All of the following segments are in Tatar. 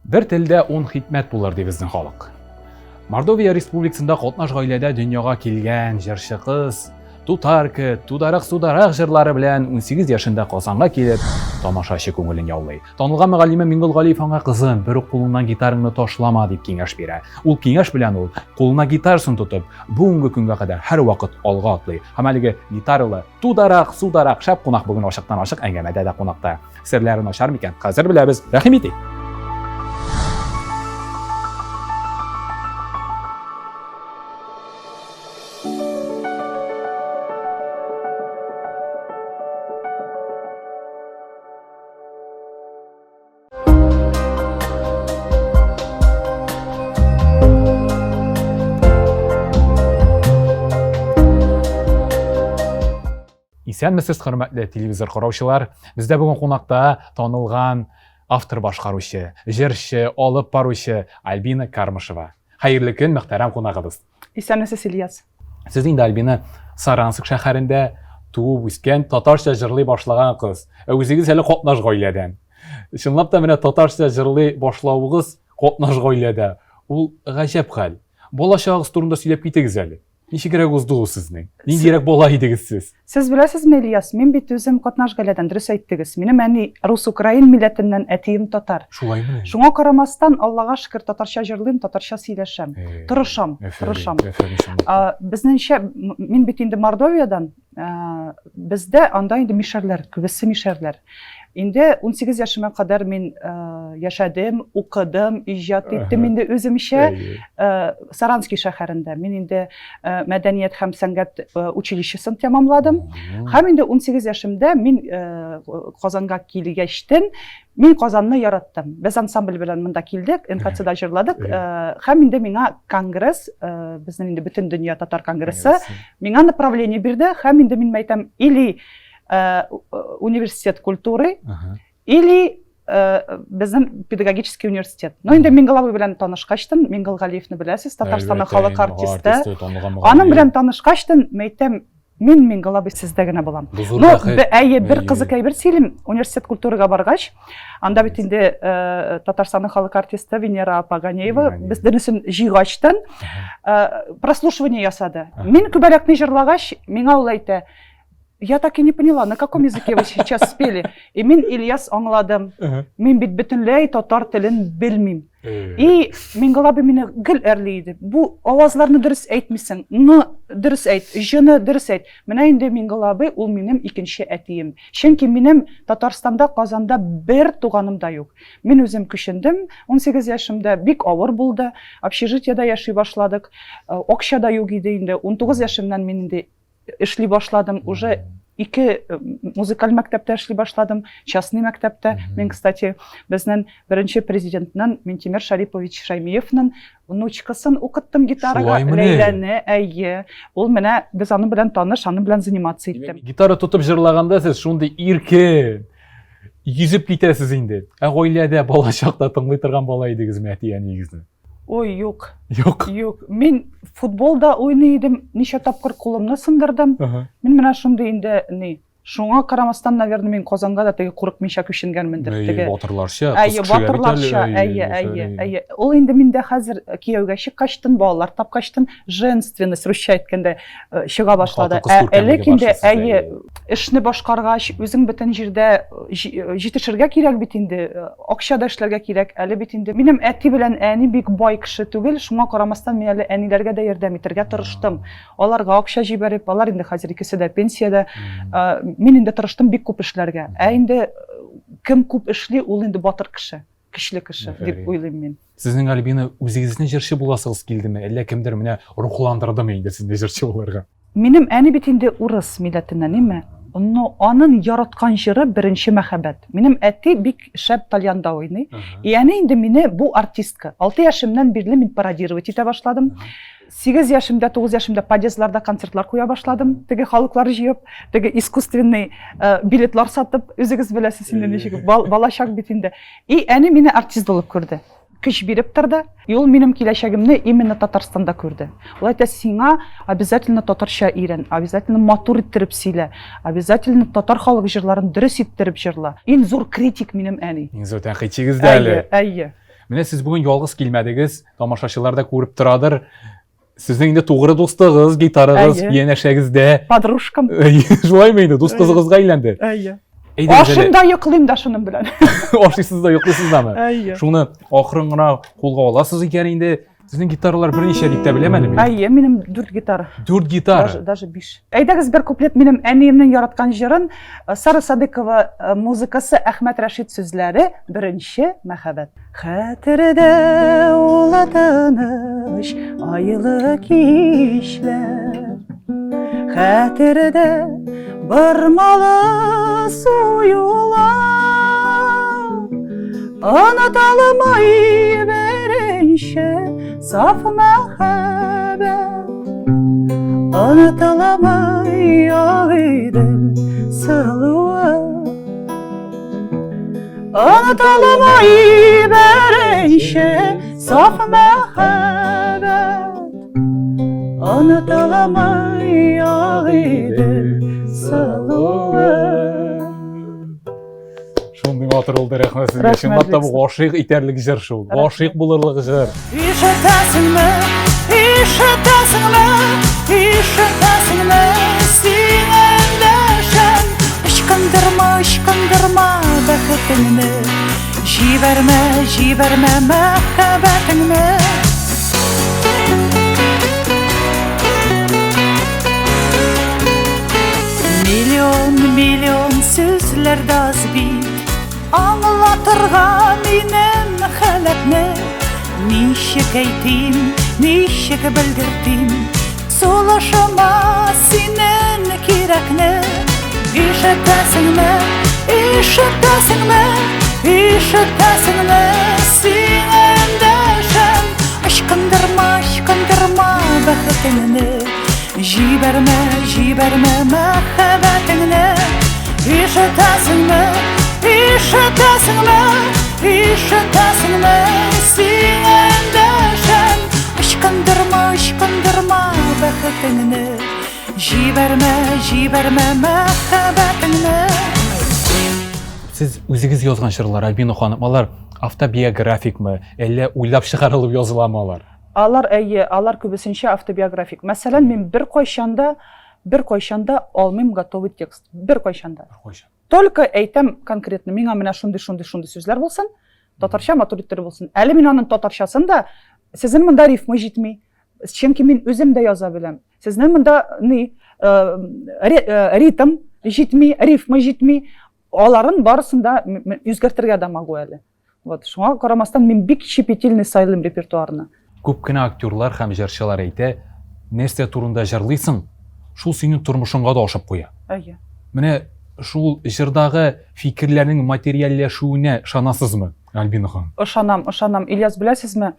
Бер телдә ун хикмәт булыр, ди безнең халык. Мордовия Республикасында катнаш гаиләдә дөньяга килгән җырчы кыз Тутарка, Тударак сударак җырлары белән 18 яшендә Казанга килеп, тамашачы күңелен яулый. Танылган мөгаллиме Миңгол Галиев аңа кызым, бер үк кулыңнан гитараңны ташлама дип киңәш бирә. Ул киңәш белән ул кулына гитарасын тотып, бүгенге көнгә кадәр һәрвакыт алга атлый. Һәм әлеге гитаралы Тударак, сударак шәп кунак бүген ачыктан-ачык әңгәмәдә дә кунакта. Серләре начар микән? Хәзер беләбез. Рәхим итик. Исәнмесез, хөрмәтле телевизор караучылар. Бездә бүген кунакта танылган автор башкаручы, җырчы, алып баручы Альбина Кармышева. Хәерле көн, мөхтәрәм кунагыбыз. Исәнмесез, Ильяс. Сез инде Альбина Саранск шәһәрендә туып үскән, татарча җырлый башлаган кыз. Ә үзегез әле катнаш гаиләдән. Чынлап та менә татарча җырлый башлавыгыз катнаш гаиләдә. Ул гаҗәп хәл. Бала чагыгыз турында сөйләп китегез әле. Ничегрәк узды ул сезнең? Ниндирәк бала идегез сез? Сез беләсезме, Ильяс, мин бит үзем катнаш гаиләдән, дөрес әйттегез. Минем әни рус-украин милләтеннән, әтием татар. Шулаймы? Шуңа карамастан, Аллага шөкер, татарча җырлыйм, татарча сөйләшәм. Тырышам, тырышам. Безнеңчә, мин бит инде Мордовиядән, бездә анда инде мишәрләр, күбесе мишәрләр. Инде 18 яшемә кадәр мин яшәдем, укыдым, иҗат иттем инде үземчә Саранский шәһәрендә. Мин инде мәдәният һәм сәнгать училищесын тәмамладым. Һәм инде 18 яшемдә мин Казанга килгәчтен, мин Казанны яраттым. Без ансамбль белән монда килдек, НКЦда җырладык. Һәм инде миңа конгресс, безнең инде бөтен дөнья татар конгрессы, миңа направление бирде. Һәм инде мин әйтәм, или университет культуры или безнең педагогический университет. Ну, инде Миңгол абый белән танышкачтын, Миңгол Галиевны беләсез, Татарстанның халык артисты. Аның белән танышкачтын, мәйтәм, мин Миңгол абый сездә генә булам. Ну, әйе, бер кызык әйбер сөйлим. Университет культурага баргач, анда бит инде Татарстанның халык артисты Венера апа Ганеева безнең өчен җыйгачтын прослушивание ясады. Мин Күбәләкне җырлагач, миңа ул әйтә, Я так и не поняла, на каком языке вы сейчас спели. И мин Ильяс аңладым. Мин бит бөтенләй татар телен белмим. И Миңгол абый мине гел әрли иде. Бу авазларны дөрес әйтмисең. Н дөрес әйт, Ж-ны дөрес әйт. Менә инде Миңгол абый ул минем икенче әтием. Чөнки минем Татарстанда, Казанда бер туганым да юк. Мин үзем күчендем 18 яшемдә, бик авыр булды. Общежитиедә яши башладык. Акча да юк иде инде. 19 яшемнән мин инде эшли башладым. Уже ике э, музыкаль мәктәптә эшли башладым, частный мәктәптә. Мин, кстати, безнең беренче президентның Минтимер Шарипович Шаймиевның внучкасын укыттым гитарага, Ләйләне, әйе. Ул менә без аның белән таныш, аның белән заниматься иттем. Гитара тотып җырлаганда сез шундый иркен, йөзеп китәсез инде. Ә гаиләдә бала чакта тыңлый торган бала идегезме әти-әниегезне? Ой, юк. Юк. Юк. Мин футболда уйный идем, ничә тапкыр кулымны сындырдым. Мин менә шундый инде ни. Шуңа карамастан, наверное, мин Казанга да теге курыкмыйча күченгәнмендер. Теге батырларча, әйе, батырларча, әйе, әйе, әйе. Ул инде миндә хәзер кияүгә чыккачтын, балалар тапкачтын, женственность, русча әйткәндә, э, чыга башлады. Ә элек инде, әйе, эшне башкаргач, үзең бөтен җирдә э, э, җитешергә кирәк бит инде, э, акча да эшләргә кирәк. Әле бит инде минем әти белән әни бик бай кеше түгел, шуңа карамастан мин әле әниләргә дә ярдәм итәргә тырыштым. Аларга акча җибәреп, алар инде хәзер икесе дә пенсиядә. Мин инде тырыштым бик күп эшләргә. Ә инде кем күп эшли, ул инде батыр кеше, көчле кеше дип уйлыйм мин. Сезнең, Альбина, үзегезнең җырчы буласыгыз килдеме? Әллә кемдер менә рухландырдымы инде сезне җырчы булырга? Минем әни бит инде урыс милләтеннән, име? Но анын яраткан җыры Беренче мәхәббәт. Минем әти бик шәп тальянда уйный. И әни инде мине бу артистка. 6 яшемнән бирле мин пародировать итә башладым. 8 яшемдә, 9 яшемдә подъездларда концертлар куя башладым. Теге халыклар җыеп, теге искусственный э, билетлар сатып, үзегез беләсез инде ничек балачак бит инде. И әни мине артист булып күрде. Көч биреп торды. И ул минем киләчәгемне именно Татарстанда күрде. Ул әйтә, сиңа обязательно татарча өйрән, обязательно матур иттереп сөйлә, обязательно татар халык җырларын дөрес иттереп җырла. Иң зур критик минем әни. Иң зур тәнкыйтьчегез дә әле. Әйе, әйе. Менә сез бүген ялгыз килмәдегез, тамашачылар да күреп торадыр. Сезнең инде тугры дустыгыз, гитарагыз янәшәгездә. Подружкам. Шулаймы инде, дус кызыгызга әйләнде. Әйе. Ашым да йоклыйм да шуның белән. Ашыйсыз да йоклыйсыз дамы? Әйе. Шуны акрын гына кулга аласыз икән инде. Сезнең гитаралар берничә дип тә беләм әле мин. Әйе, минем дүрт гитара. Дүрт гитара. Даже, даже биш. Әйдәгез бер куплет минем әниемнең яраткан җырын э, Сара Садыкова э, музыкасы, Әхмәт Рәшит сүзләре, Беренче мәхәббәт. Хәтердә ул тыныч айлы кичләр. Хәтердә бормалы су юллар. Оныталмый беренче саф мәхәббәт. Онытыламый Агыйдел сылуы. Онытыламый беренче саф мәхәббәт. Онытыламый Агыйдел сылуы. Шундый матур булды, рәхмәт сезгә. Чынлап та бу гашыйк итәрлек җыр шул. Гашыйк булырлык җыр. Ишетәсеңме? Ишетәсеңме? Ишетәсеңме? Сиңа эндәшәм. Ычкындырма, ычкындырма бәхетеңне. Җибәрмә, җибәрмә мәхәббәтеңне. Миллион, миллион сүзләр дә аз бит Аңлатырга минем халәтне. Ничек әйтим, ничек белгертим Сулышыма синең кирәкне. Ишетәсеңме, ишетәсеңме, ишетәсеңме? Сиңа эндәшәм. Ычкындырма, ычкындырма бәхетеңне. Җибәрмә, җибәрмә мәхәббәтеңне. Ишетәсеңме, ишетәсеңме, ишетәсеңме? Сиңа эндәшәм. Ычкындырма, ычкындырма бәхетеңне. Җибәрмә, җибәрмә мәхәббәтеңне. Сез үзегез язган җырлар, Альбина ханым, алар автобиографикмы, әллә уйлап чыгарылып языламы алар? Алар, әйе, алар күбесенчә автобиографик. Мәсәлән, мин беркайчан да, беркайчан да алмыйм готовый текст. Беркайчан да. Беркайчан. Только әйтәм конкретно, миңа менә шундый, шундый, шундый сүзләр булсын, татарча матур иттереп булсын. Әле мин аның татарчасын да, сезнең монда рифма җитми, чөнки мин үзем дә яза беләм. Сезнең монда ни, э, э, ритм җитми, рифма җитми. Аларын барысын да үзгәртергә дә могу әле. Вот, шуңа карамастан мин бик щепетильный сайлыйм репертуарны. Күп кенә актерлар һәм җырчылар әйтә, нәрсә турында җырлыйсың, шул синең тормышыңга да ошап куя. Әйе. Менә шул җырдагы фикерләрнең материальләшүенә ышанасызмы, Альбина ханым? Ышанам, ышанам. Ильяс, беләсезме,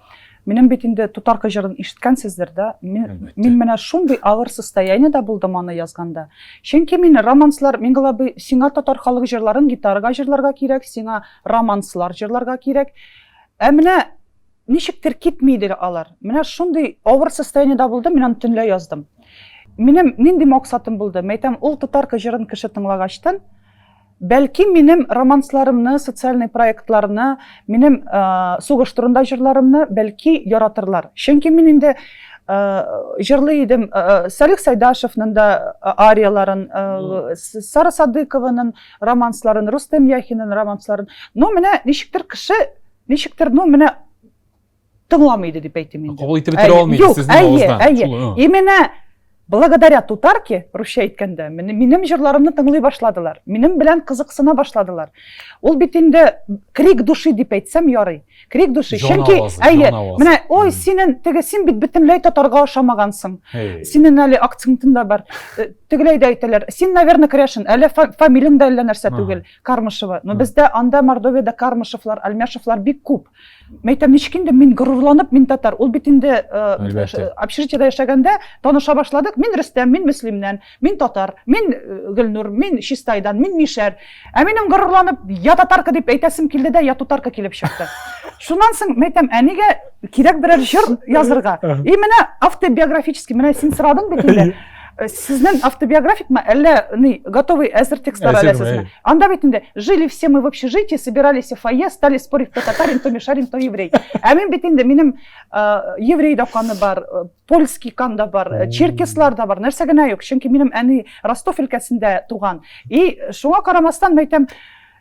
минем бит инде Тутарка җырын ишеткәнсездер, да? Мин, мин менә шундый авыр состояниедә булдым аны язганда. Чөнки мин романслар, Миңгол абый, сиңа татар халык җырларын гитарага җырларга кирәк, сиңа романслар җырларга кирәк. Ә менә ничектер китми иде алар. Менә шундый авыр состояниедә булдым, мин аны төнлә яздым. Минем нинди максатым булды? Мәйтәм, ул Тутарка җырын кеше тыңлагачтан, бәлки минем романсларымны, социальный проектларны, минем э, сугыш турында җырларымны бәлки яратырлар. Чөнки мин инде э, җырлый идем э, Салих Сайдашевның да арияларын, Сара Садыкованың романсларын, Рустем Яхинның романсларын. Ну, менә ничектер кеше, ничектер, ну, менә тыңламый иде дип әйтим инде. Кабул итеп бетерә алмый иде сезнең авыздан. Әйе, әйе. Именно благодаря Тутарке, русча әйткәндә, минем җырларымны тыңлый башладылар. Минем белән кызыксына башладылар. Ул бит инде крик души дип әйтсәм ярый. Крик души. Чөнки әйе, менә ой, синең теге син бит бөтенләй татарга ошамагансың. Синең әле акцентың да бар. Э, тегеләй дә әйтәләр. Син, наверное, кряшен. Әле фамилияң дә әллә нәрсә түгел. Кармышева. Но бездә анда Мордовиядә Кармышевлар, Альмяшевлар бик күп. Мәйтәм, ничек инде мин горурланып мин татар. Ул бит инде э, общежитиедә яшәгәндә таныша башладык. Мин Рөстәм, мин Мөслимнән. Мин татар, мин э, Гөлнур, мин Чистайдан, мин Мишәр. Ә минем горурланып, я татарка дип әйтәсем килде дә, я тутарка килеп чыкты. Шуннан соң мәйтәм, ә нигә кирәк берәр җыр язырга? И менә автобиографический, менә син сорадың бит инде. Э, сезнең автобиографикмы, әллә ни, готовый әзер текстлар аласызмы? Анда бит инде жили все мы в общежитии, собирались в фойе, стали спорить, кто татарин, кто мишарин, кто еврей. Ә мин бит инде минем э, еврей да каны бар, э, польский кан да бар, черкеслар да бар, нәрсә генә юк. Чөнки минем әни Ростов өлкәсендә туган. И шуңа карамастан мен әйтәм,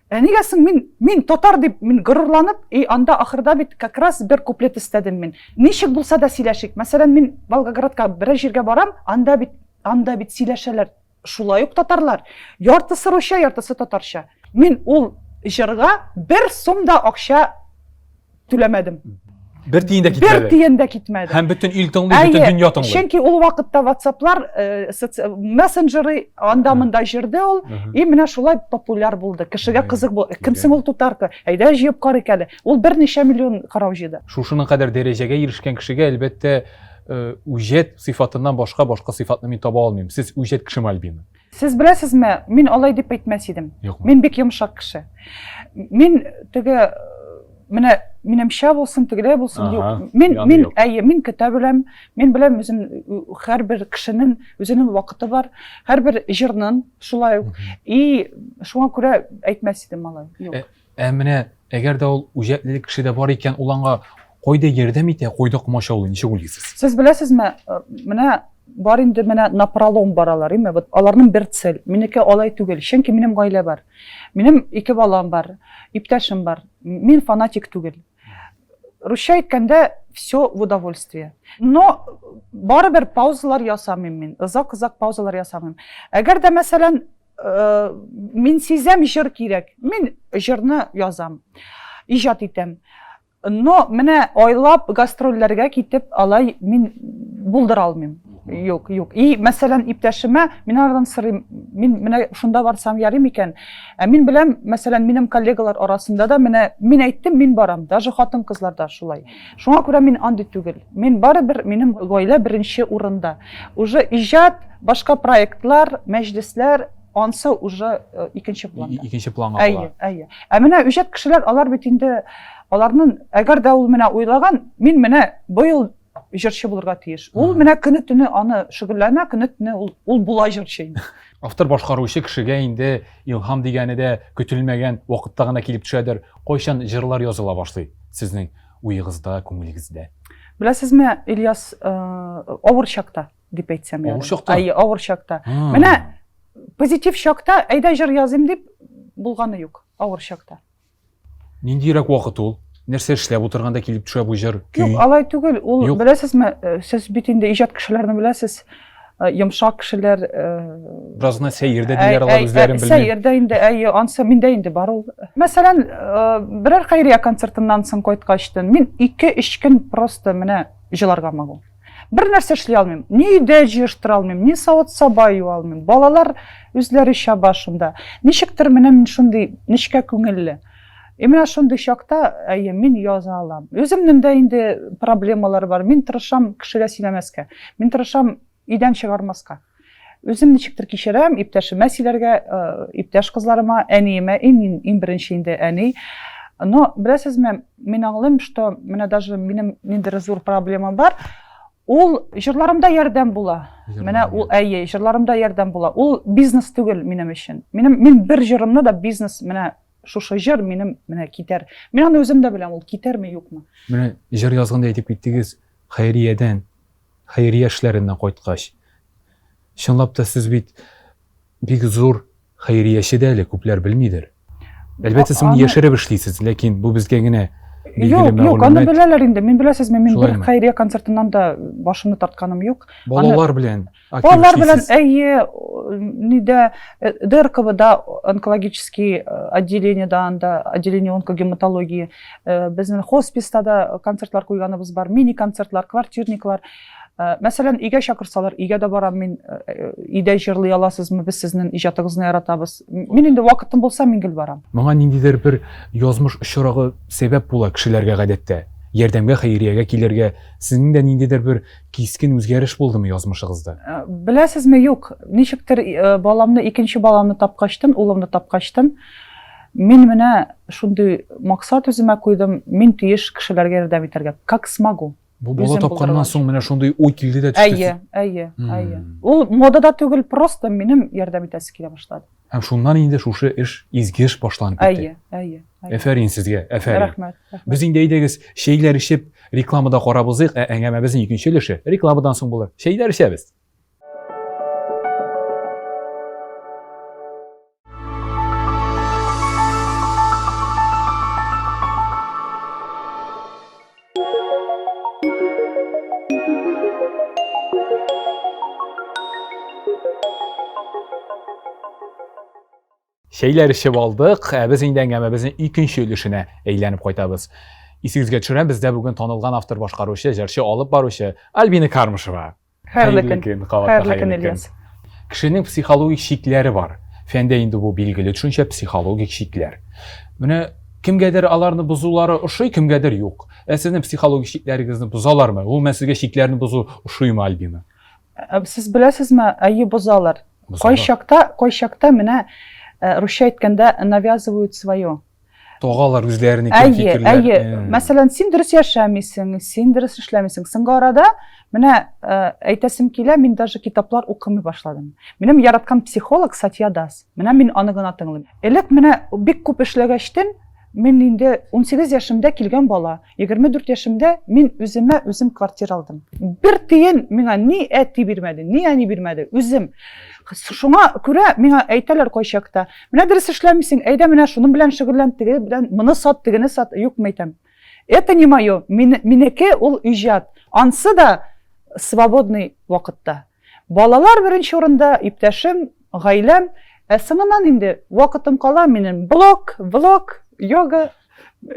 Ә нигә соң мин, мин татар дип, мин горурланып, и анда ахырда бит как раз бер куплет эстәдем мин. Ничек булса да сөйләшик. Мәсәлән, мин Волгоградка берәр җиргә барам, анда бит, анда бит сөйләшәләр шулай ук татарлар. Яртысы русча, яртысы татарча. Мин ул җырга бер сум да акча түләмәдем. Бер тиен дә китмәде. Бер тиен дә китмәде. Һәм бөтен ил тыңлый, бөтен дөнья тыңлый. Чөнки ул вакытта WhatsApp-лар, э, мессенджеры анда монда җырды ул. И менә шулай популяр булды. Кешегә кызык булды. Кем соң ул тутарка? Әйдә җыеп карыйк әле. Ул берничә миллион карау җыйды. Шушының кадәр дәрәҗәгә ирешкән кешегә, әлбәттә, э, үҗәт сыйфатыннан башка башка сыйфатны мин таба алмыйм. Сез үҗәт кешеме, Альбина? Сез беләсезме, мин алай дип әйтмәс идем. Юкмы? Мин бик йомшак кеше. Мин теге менә минемчә булсын, тегеләй булсын, юк. Мин мин әйе, мин көтә беләм. Мин беләм үзем һәрбер кешенең үзенең вакыты бар, һәрбер җырның шулай ук. И шуңа күрә әйтмәс идем алай. Юк. Э, Ә менә әгәр дә ул үҗәтлелек кешедә бар икән, ул аңа кайда ярдәм итә, кайда комачаулый, ничек уйлыйсыз? Сез беләсезме, э, менә бар инде менә напролом баралар, име? Вот аларның бер цель. Минеке алай түгел, чөнки минем гаилә бар. Минем ике балам бар, иптәшем бар. Мин фанатик түгел. Русча әйткәндә, все в удовольствие. Но барыбер паузалар ясамыйм мин. Озак-озак паузалар ясамыйм. Әгәр дә, мәсәлән, Э, мин сизәм җыр кирәк мин җырны язам иҗат итәм но менә айлап гастрольләргә китеп алай мин булдыра алмыйм юк юк и мәсәлән иптәшемә мин алардан сорыйм мин менә шунда барсам ярый микән ә мин беләм мәсәлән минем коллегалар арасында да менә мин әйттем мин барам даже хатын кызлар да шулай шуңа күрә мин андый түгел мин барыбер минем гаилә беренче урында уже иҗат Башка проектлар, мәҗлесләр, ансы уже э, икенче планда. Икенче планга кала. Әйе, әйе. Ә менә үҗәт кешеләр, алар бит инде аларның әгәр дә ул менә уйлаган, мин менә быел җырчы булырга тиеш. Ул менә көне төне аны шөгыльләнә, көне төне ул, ул була җырчы инде. Автор башкаручы кешегә инде илһам дигәне дә көтелмәгән вакытта гына килеп төшәдер. Кайчан җырлар языла башлый сезнең уегызда, күңелегездә? Беләсезме, Ильяс, э, авыр чакта. дип әйтсәм ярый. Авыр чакта? Әйе, авыр чакта. Менә позитив чакта әйдә җыр языйм дип булганы юк, авыр чакта. Ниндирәк вакыт ул? Нәрсә эшләп утырганда килеп төшә бу җыр, көй? Юк, алай түгел. Ул, Юк. беләсезме, э, сез бит инде иҗат кешеләрне беләсез, э, йомшак кешеләр. Э, Бераз гына сәер дә диләр алар үзләрен белмим. Сәер дә инде, әйе, ансы миндә инде бар ул. Мәсәлән, берәр хәйрия концертыннан соң кайткачтын, мин 2-3 көн просто менә җыларга могу. Бер нәрсә эшли алмыйм. Ни өйдә җыештыра алмыйм, ни савыт-саба юа алмыйм. Балалар үзләре чаба шунда. Ничектер менә мин шундый нечкә күңелле. И менә шундый чакта, әйе, мин яза алам. Үземнең дә инде проблемалар бар. Мин тырышам кешегә сөйләмәскә. Мин тырышам өйдән чыгармаска. Үзем ничектер кичерәм, иптәшемә сөйләргә, э, иптәш кызларыма, әниемә, иң, иң беренче инде әни. Но, беләсезме, мин аңлыйм, что менә даже минем ниндидер зур проблема бар. Ул җырларымда ярдәм була. Менә ул әйе, җырларымда ярдәм була. Ул бизнес түгел минем өчен. Минем мин бер җырымны да бизнес менә шушы җыр минем менә китәр. Мин аны үзем дә беләм, ул китәрме, юкмы. Менә җыр язганда әйтеп киттегез, хәйриядән хәйрия эшләреннән кайткач. Чынлап та сез бит бик зур хәйрияче дә әле, күпләр белмидер. Әлбәттә, сез моны яшереп эшлисез, ләкин бу безгә генә билгеле Юк, юк, аны беләләр инде. Мин беләсезме, мин бер хәйрия концертыннан да башымны тартканым юк. Балалар белән Балалар белән, әйе, нидә, э, ДРКБда онкологический э, отделениедә анда, отделение онкогематологии, э, безнең хосписта да концертлар куйганыбыз бар, мини-концертлар, квартирниклар. Мәсәлән, өйгә чакырсалар, өйгә дә барам мин, өйдә җырлый аласызмы, без сезнең иҗатыгызны яратабыз. Мин инде вакытым булса, мин гел барам. Моңа ниндидер бер язмыш очрагы сәбәп була кешеләргә гадәттә. Ярдәмгә, хәйриягә килергә. Сезнең дә ниндидер бер Кискен үзгәреш булдымы язмышыгызда? Э, беләсезме, юк. Ничектер э, баламны, икенче баламны тапкачтын, улымны тапкачтын, мин менә шундый максат үземә куйдым, мин тиеш кешеләргә ярдәм итәргә. Как смогу. Бу бала тапканнан соң менә шундый уй килде дә төште. Әйе, әйе, әйе. Ул модада түгел, просто минем ярдәм итәсе килә башлады. Һәм шуннан инде шушы эш, изге эш башланып китте. Әйе, әйе. Әфәрин сезгә, әфәрин. Рәхмәт. Без инде әйдәгез, чәйләр эчеп, рекламада карап узыйк, ә әңгәмәбезнең икенче өлеше рекламадан соң булыр. Чәйләр эчәбез. Чәйләр эчеп алдык, ә без инде әңгәмәбезнең икенче өлешенә әйләнеп кайтабыз. Исегезгә төшерәм, бездә бүген танылган автор башкаручы, җырчы, алып баручы Альбина Кармышева. Хәерле көн. Хәерле көн, Ильяс. Кешенең психологик чикләре бар. Фәндә инде бу билгеле төшенчә психологик чикләр. Менә кемгәдер аларны бозулары ошый, кемгәдер юк. Ә сезнең психологик чикләрегезне бозалармы? Гомумән сезгә чикләрне бозу ошыймы, Альбина? Ә, сез беләсезме, әйе бозалар. Кайчакта, кайчакта менә э, русча әйткәндә навязывают свое. Тагалар үзләренеке фикерләр. Әйе, әйе. Мәсәлән, син дөрес яшәмисең, син дөрес эшләмисең. Соңгы арада менә э, әйтәсем килә, мин даже китаплар укымый башладым. Минем яраткан психолог Сатья Дас. Менә мин аны гына тыңлыйм. Элек менә бик күп эшләгәчтен, мин инде 18 яшемдә килгән бала, 24 яшемдә мин үземә үзем квартира алдым. Бер тиен миңа ни әти бирмәде, ни әни бирмәде, үзем. Шуңа күрә миңа әйтәләр кайчакта, менә дөрес эшләмисең, әйдә менә шуның белән шөгыльлән, теге белән, моны сат, тегене сат, юк, мәйтәм. Это не мое, минеке ул иҗат. Ансы да свободный вакытта. Балалар беренче урында, иптәшем, гаиләм, ә соңыннан инде вакытым кала минем блог, влог, йога,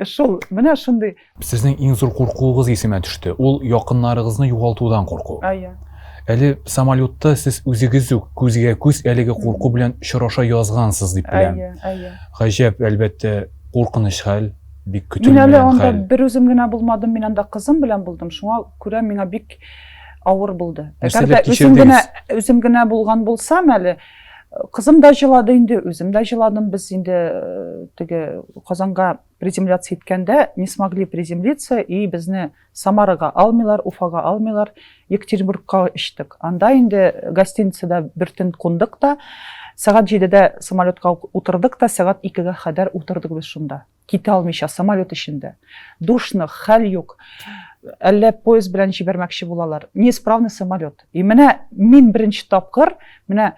шул, менә шундый. Сезнең иң зур куркуыгыз исемә төште. Ул якыннарыгызны югалтудан курку. Әйе. Әле самолетта сез үзегез үк күзгә күз әлеге курку белән очраша язгансыз дип беләм. Әйе, әйе. Гаҗәп, әлбәттә, куркыныч хәл, бик Мин әле көтелмәгән анда хәл. бер үзем генә булмадым, мин анда кызым белән булдым. Шуңа күрә миңа бик авыр булды. Әгәр Нәрсәләр дә үзем генә кичердегез? үзем генә булган булсам әле, кызым да җылады инде, үзем дә җыладым. Без инде э, теге Казанга приземляться иткәндә не смогли приземлиться и безне Самарага алмыйлар, Уфага алмыйлар, Екатеринбургка очтык. Анда инде гостиницада бер төн кундык та, сәгать 7-дә самолетка утырдык та, сәгать 2-гә кадәр утырдык без шунда. Китә алмыйча, самолет эчендә. Душно, хәл юк. Әллә поезд белән җибәрмәкче булалар. Неисправный самолет. И менә мин беренче тапкыр, менә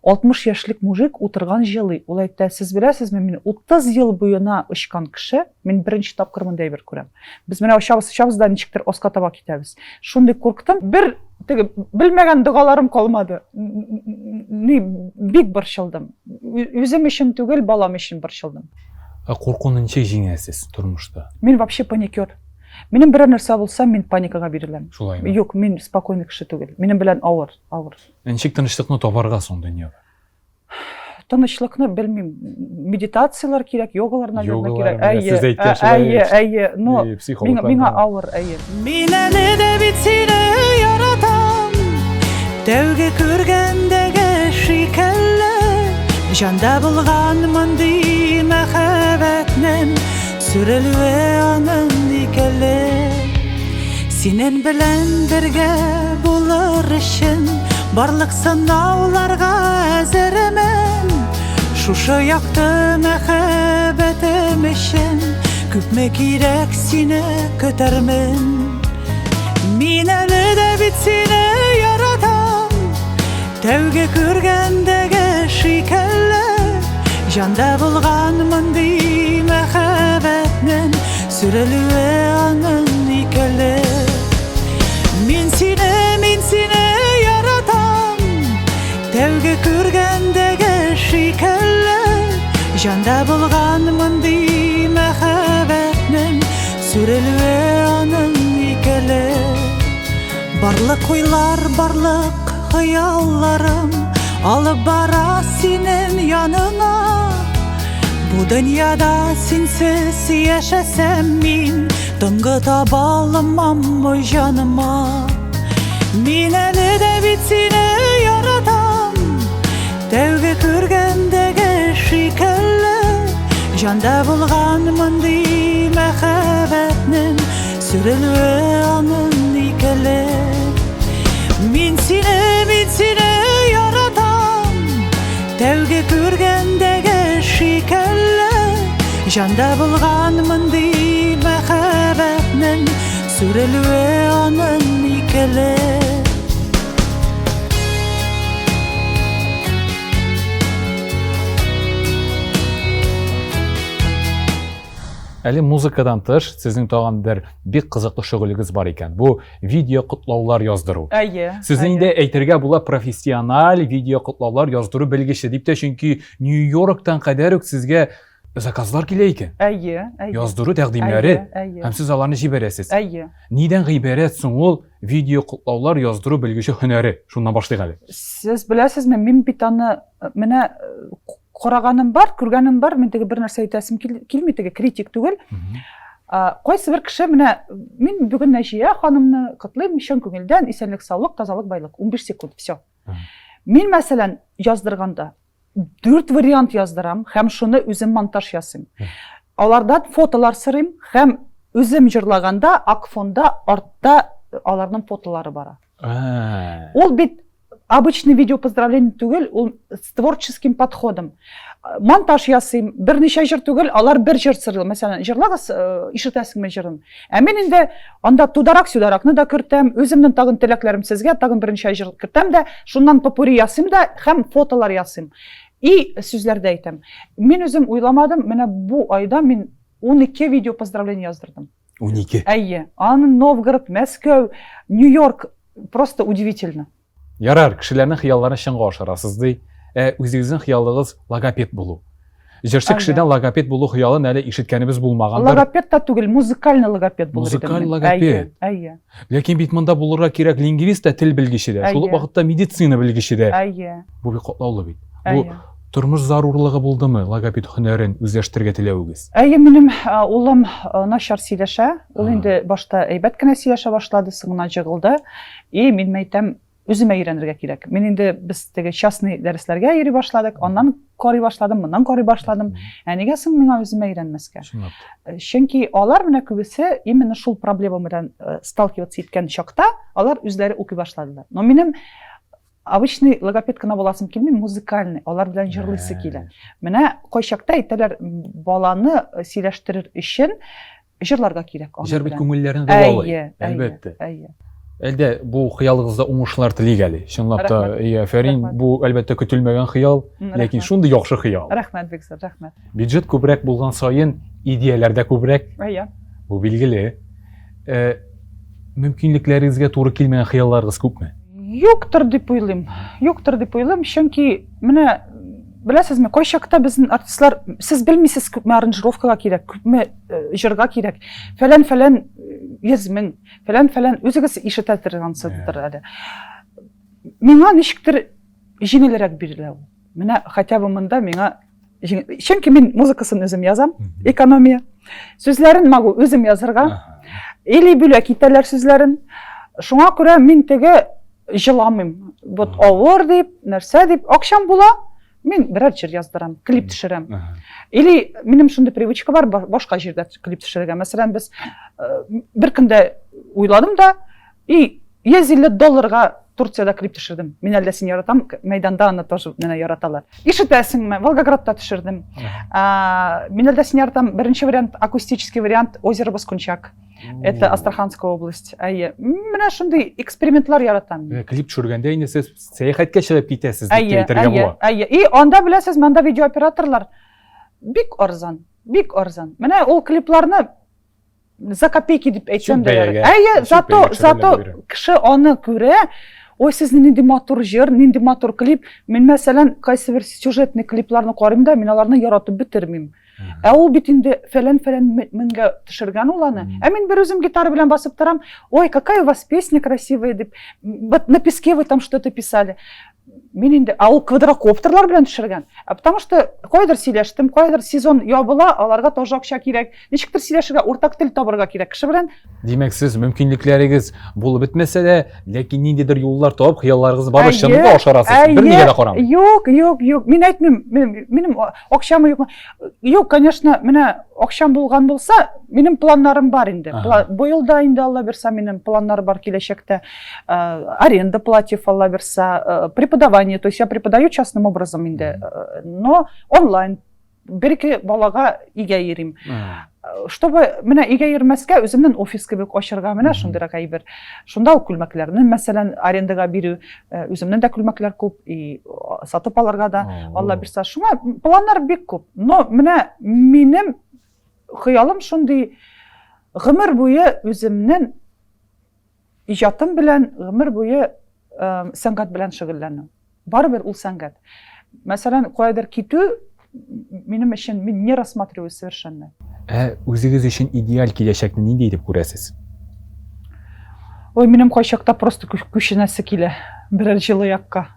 60 яшьлек мужик утырган җылый. Ул әйтә, сез беләсезме, мин 30 ел буена очкан кеше, мин беренче тапкыр мондый әйбер күрәм. Без менә очабыз, очабыз да ничектер оска таба китәбез. Шундый курктым. Бер теге белмәгән догаларым калмады. Ни, бик борчылдым. Үзем өчен түгел, балам өчен борчылдым. Ә куркуны ничек җиңәсез тормышта? Мин вообще паникер. Минем берәр нәрсә булса, мин паникага биреләм. Шулаймы? Юк, мин спокойный кеше түгел. Минем белән авыр, авыр. Ә ничек тынычлыкны табарга соң дөньяда? Тынычлыкны белмим. Медитацияләр кирәк, йогалар, наверное, Йогалар, кирәк. менә Әйе, сез әйткән шулай. Әйе, әйе. Но И, психологлар миңа да. авыр, әйе. Мин әле дә бит сине яратам, Тәүге күргәндәге шикелле, Җанда булган мондый мәхәббәтнең Сүрелүе аның икеле. Синен белән бергә булыр өчен Барлык сынауларга әзермен. Шушы якты мәхәббәтем өчен Күпме кирәк сине көтәрмен. Мин әле дә бит сине яратам, Тәүге күргәндәге шикелле, Җанда булган мондый мәхәббәтнең Сүрелүе аның икеле. Мин сине, мин сине яратам, Тәүге күргәндәге шикелле, Җанда булган мондый мәхәббәтнең Сүрелүе аның икеле. Барлык уйлар, барлык хыялларым Алып бара синең яныңа. Бу дөньяда синсез яшәсәм мин Тынгы таба алмам җаныма. Мин әле дә бит сине яратам, Тәүге күргәндәге шикелле, Җанда булган мондый мәхәббәтнең Сүрелүе аның. Җанда булган мондый мәхәббәтнең сүрелүе аның икеле. Әле музыкадан тыш, сезнең тагын бер бик кызыклы шөгылегез бар икән. Бу видео котлаулар яздыру. Әйе. Сезне инде әйтергә була профессиональ видео котлаулар яздыру белгече дип тә, чөнки Нью-Йорктан кадәр үк сезгә заказлар килә икән. Әйе, әйе. Яздыру тәкъдимнәре. Һәм сез аларны җибәрәсез. Әйе. Нидән гыйбарәт соң ул видео котлаулар яздыру белгече һөнәре? Шуннан башлыйк әле. Сез беләсезме, мин бит аны менә караганым бар, күргәнем бар, мин теге бер нәрсә әйтәсем килми, теге критик түгел. Кайсы бер кеше менә мин бүген Нәҗия ханымны котлыйм, чын күңелдән, исәнлек, саулык, тазалык, байлык. 15 секунд, все. Мин, мәсәлән, яздырганда дүрт вариант яздырам һәм шуны үзем монтаж ясыйм. Алардан фотолар сорыйм һәм үзем җырлаганда ак фонда артта аларның фотолары бара. Ул бит обычный видео поздравление түгел, ул с творческим подходом. Монтаж ясыйм, берничә җыр түгел, алар бер җыр сырлы. Мәсәлән, җырлагыз, ишетәсеңме җырын? Ә мин инде анда тударак-сюдаракны да кертәм, үземнең тагын теләкләрем сезгә, тагын берничә җыр кертәм дә, шуннан попури ясыйм да һәм фотолар ясыйм. И сүзләр дә әйтәм. Мин үзем уйламадым, менә бу айда мин 12 видео поздравление яздырдым. 12. Әйе. Аны Новгород, Мәскәү, Нью-Йорк просто удивительно. Ярар, кешеләрнең хыялларын чынга ашырасыз ди. Ә үзегезнең хыялыгыз логопед булу. Җырчы кешедән логопед булу хыялын әле ишеткәнебез булмагандыр. Логопед та түгел, музыкальный логопед булыр идем. Музыкаль логопед. Әйе. Ләкин бит монда булырга кирәк лингвист та, тел белгече дә, шул ук вакытта медицина белгече дә. Әйе. Бу бик катлаулы бит. Бу тормыш зарурлыгы булдымы логопед һөнәрен үзләштерергә теләвегез? Әйе, минем улым начар сөйләшә. Ул инде башта әйбәт кенә сөйләшә башлады, соңыннан җыгылды. И мин әйтәм, үземә өйрәнергә кирәк. Мин инде без теге частный дәресләргә йөри башладык, аннан карый башладым, моннан карый башладым. Ә нигә соң миңа үземә өйрәнмәскә? Чөнки алар менә күбесе именно шул проблема белән сталкиваться иткән чакта, алар үзләре укый башладылар. Но минем обычный логопед кына буласым килми, музыкальный, алар белән җырлыйсы килә. Менә кайчакта әйтәләр, баланы сөйләштерер өчен җырларга кирәк. Җыр бит күңелләрне дәвалый. Әлбәттә. Әйе. Әлдә бу хыялыгызда уңышлар телик әле. Чынлап та, афәрин, бу әлбәттә көтелмәгән хыял, ләкин шундый яхшы хыял. Рәхмәт бик зур, рәхмәт. Бюджет күбрәк булган саен идеяләр дә күбрәк. Әйе. Бу билгеле. Мөмкинлекләрегезгә туры килмәгән хыялларыгыз күпме? Юктыр дип уйлыйм. Юктыр дип уйлыйм, чөнки менә беләсезме, кайчакта безнең артистлар, сез белмисез, күпме аранжировкага кирәк, күпме җырга кирәк. Фәлән-фәлән 100 мең, фәлән-фәлән үзегез ишетә торгансыздыр әле. Миңа ничектер җиңелрәк бирелә ул. Менә хотя бы монда миңа чөнки мин музыкасын үзем язам, экономия. Сүзләрен могу үзем язырга. Или бүләк итәләр сүзләрен. Шуңа күрә мин теге җыламыйм. Вот авыр дип, нәрсә дип, акчам була, мин берәр җыр яздырам, клип төшерәм. Или минем шундый привычка бар, башка җирдә клип төшерергә. Мәсәлән, без бер көндә уйладым да, и 150 долларга Турциядә клип төшердем. Мин әллә сине яратам, мәйданда аны тоже менә яраталар. Ишетәсеңме? Волгоградта төшердем. Мин әллә сине яратам, беренче вариант, акустический вариант Озеро Баскунчак. Это Астраханская область. Әйе. Менә шундый экспериментлар яратам. Клип төшергәндә инде сез сәяхәткә чыгып китәсез дип әйтергә була. Әйе, И анда беләсез, монда видеооператорлар бик арзан, бик арзан. Менә ул клипларны за копейки дип әйтсәм дә ярар. Әйе, зато зато кеше аны күрә, ой, сезнең нинди матур җыр, нинди матур клип. Мин мәсәлән, кайсы бер сюжетный клипларны карыйм да, мин аларны яратып бетермим. Ә ул бит инде фәлән-фәлән меңгә төшергән ул аны. Ә мин бер үзем гитара белән басып торам. Ой, какая у вас песня красивая дип. Вот на песке вы там что-то писали. Мин инде, ә ул квадрокоптерлар белән төшергән. Ә потому что кайдыр сөйләштем, кайдыр сезон ябыла, аларга тоже акча кирәк. Ничектер сөйләшергә, уртак тел табырга кирәк кеше белән. Димәк, сез мөмкинлекләрегез булып бетмәсә дә, ләкин ниндидер юллар табып, хыялларыгызны барыбер чынлыкка ашырасыз. Бер нигә дә карамый. Юк, юк, юк. Мин әйтмим, минем акчамы юкмы. Юк, конечно, менә акчам булган булса, минем планнарым бар инде. Быел да инде Алла бирса, минем планнар бар киләчәктә. Аренда платьев, Алла бирса, преподавание, то есть я преподаю частным образом инде, но онлайн. Бер-ике балага өйгә йөрим. Чтобы менә өйгә йөрмәскә, үземнең офис кебек ачырга, менә шундыйрак әйбер. Шунда ук күлмәкләрне, мәсәлән, арендага бирү, үземнең дә күлмәкләр күп, и сатып алырга да, Алла бирсә. Шуңа планнар бик күп. Но менә минем хыялым шундый, гомер буе үземнең иҗатым белән, гомер буе сәнгать белән шөгыльләнү. Барыбер ул сәнгать. Мәсәлән, каядыр китү минем өчен, мин не рассматриваю совершенно. Ә үзегез өчен идеаль киләчәкне нинди итеп күрәсез? Ой, минем кайчакта просто күченәсе килә берәр җылы якка.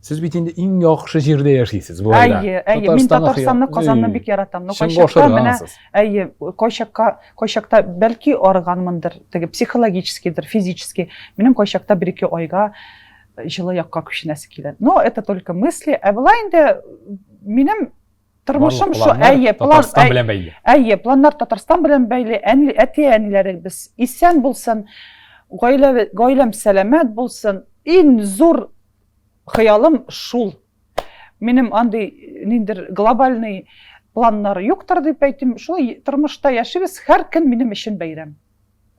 Сез бит инде иң яхшы җирдә яшисез, болай да. Әйе, әйе, мин Татарстанны, Казанны бик яратам. Но кайчакта менә, әйе, кайчакка, кайчакта бәлки арыганмындыр, теге психологическийдыр, физически. Минем кайчакта бер-ике айга җылы якка күченәсе килә. Но это только мысли. Ә болай инде минем тормышым шу, әйе, план Татарстан белән бәйле. Әйе, планнар Татарстан белән бәйле. Әни, әти-әниләребез исән булсын, гаилә, гаиләм сәламәт булсын. Иң зур хыялым шул. Минем андый ниндер глобальный планнар юктыр дип әйтим. Шулай тормышта яшибез, һәр көн минем өчен бәйрәм.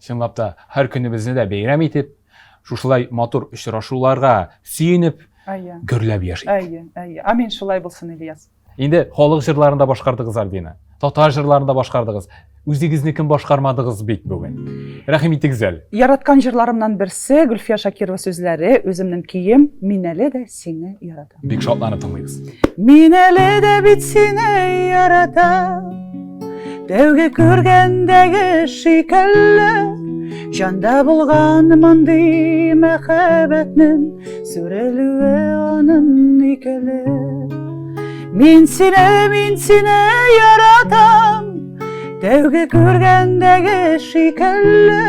Чынлап та, һәр көнебезне дә бәйрәм итеп, шушылай матур очрашуларга сөенеп, Әйе. гөрләп яшик. Әйе, әйе. Амин, шулай булсын, Ильяс. Инде халык җырларын да башкардыгыз, Альбина. Татар җырларын да башкардыгыз. Үзегезнекен башкармадыгыз бит бүген. Рәхим итегез әле. Яраткан җырларымнан берсе Гөлфия Шакирова сүзләре, үземнең көем, Мин әле дә сине яратам. Бик шатланып тыңлыйбыз. Мин әле дә бит сине яратам. Тәүге күргәндәге шикелле Җанда булган мондый мәхәббәтнең Сүрелүе аның икеле. Мин сине, мин сине яратам Тәүге күргәндәге шикелле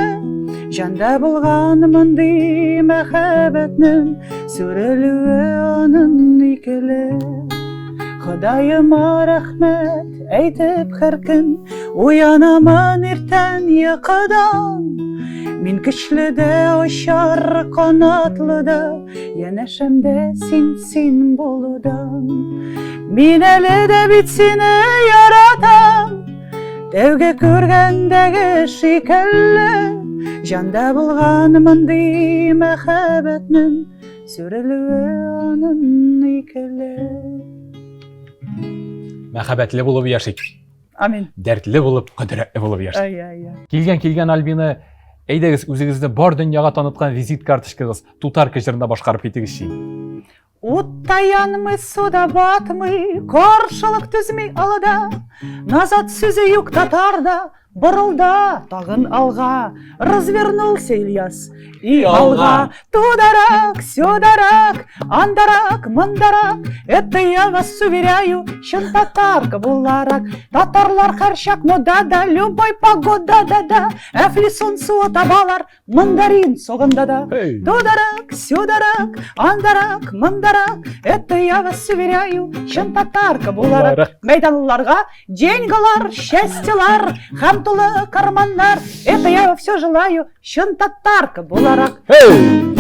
Җанда булган мондый мәхәббәтнең Сүрелүе аның икеле. Ходаема рәхмәт әйтеп һәр көн Уянамын иртән йокыдан. Мин көчле дә, очар канатлы да, Янәшәмдә син, син булудан. Мин әле дә бит сине яратам, Тәүге күргәндәге шикелле, Җанда булган мондый мәхәббәтнең Сүрелүе аның икеле. Мәхәббәтле булып яшик. Амин. Дәртле булып, кодрәтле булып яшик. Әйе, әйе. Килгән, килгән Альбина, әйдәгез үзегезне бар дөньяга таныткан визит карточкагыз Тутарка җырында башкарып китегезче. Утта янмый, суда батмый, каршылык түзми алда. Назад сүзе юк татарда, Борылда тагын алга, развернулся Ильяс. И алга, тударак, сюдарак, андарак, мындарак. Это я вас уверяю, чын татарка буларак. Татарлар һәрчак модада, любой погодада да, әфлисун суы табалар, мандарин согында да. Тударак, сюдарак, андарак, мындарак. Это я вас уверяю, чын татарка буларак. Мәйданлыларга деньгалар, счастьелар, һәм тулы карманнар. Это я все желаю, чын татарка буларак. Афәрин.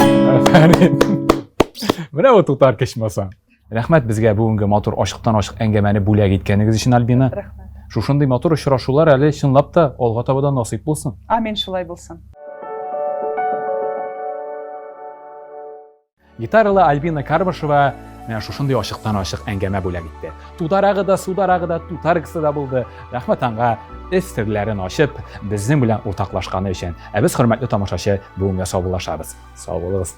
Менә бу татарка ичмаса. Рәхмәт безгә бүгенге матур ачыктан-ачык әңгәмәне бүләк иткәнегез өчен, Альбина. Рәхмәт. Шушындый матур очрашулар әле чынлап та алга таба да насыйп булсын. Амин, шулай булсын. Гитаралы Альбина Карбышева менә шушындый ачыктан-ачык әңгәмә бүләк итте. Тударагы да, сударагы да, тутаркасы да булды. Рәхмәт аңа эш серләрен ачып, безнең белән уртаклашканы өчен. Ә без, хөрмәтле тамашачы, бүгенгә саубуллашабыз. Сау булыгыз.